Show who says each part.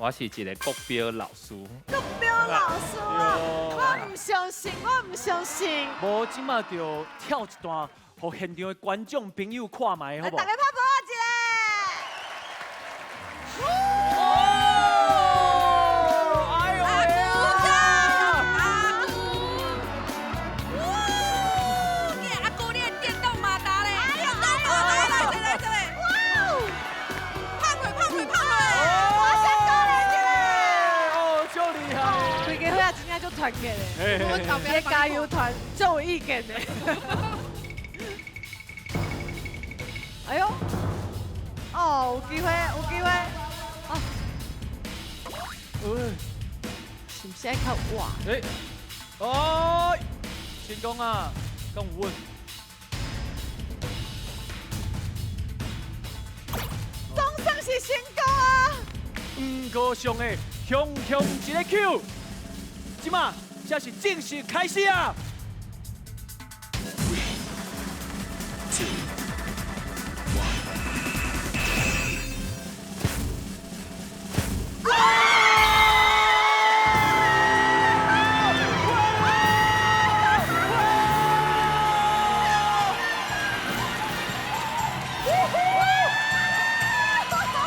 Speaker 1: 我是一个國標老師。
Speaker 2: 國標老師啊！我毋相信，我毋相信。
Speaker 3: 無，這馬就跳一段，予現場的觀眾朋友看覓，好無？
Speaker 2: 大家拍鼓一下。
Speaker 3: 哦！哎呦喂啊！
Speaker 4: 阿姑，哇！你阿姑，你的電動馬達咧！電動馬達來，這來這來！哇！拍開拍開拍開！
Speaker 2: 我先過來一下。
Speaker 3: 哦，足厲害！
Speaker 2: 規家伙仔真正足團結的，
Speaker 4: 我
Speaker 2: 這加油團足有意見的。哎呦，哦，有機會，有機會，哦，是毋是愛較活？
Speaker 3: 哎，哦，成功啊，敢有穩？
Speaker 2: 總算是成功啊！
Speaker 3: 毋過上的雄雄一个 Q，這馬才是正式開始啊！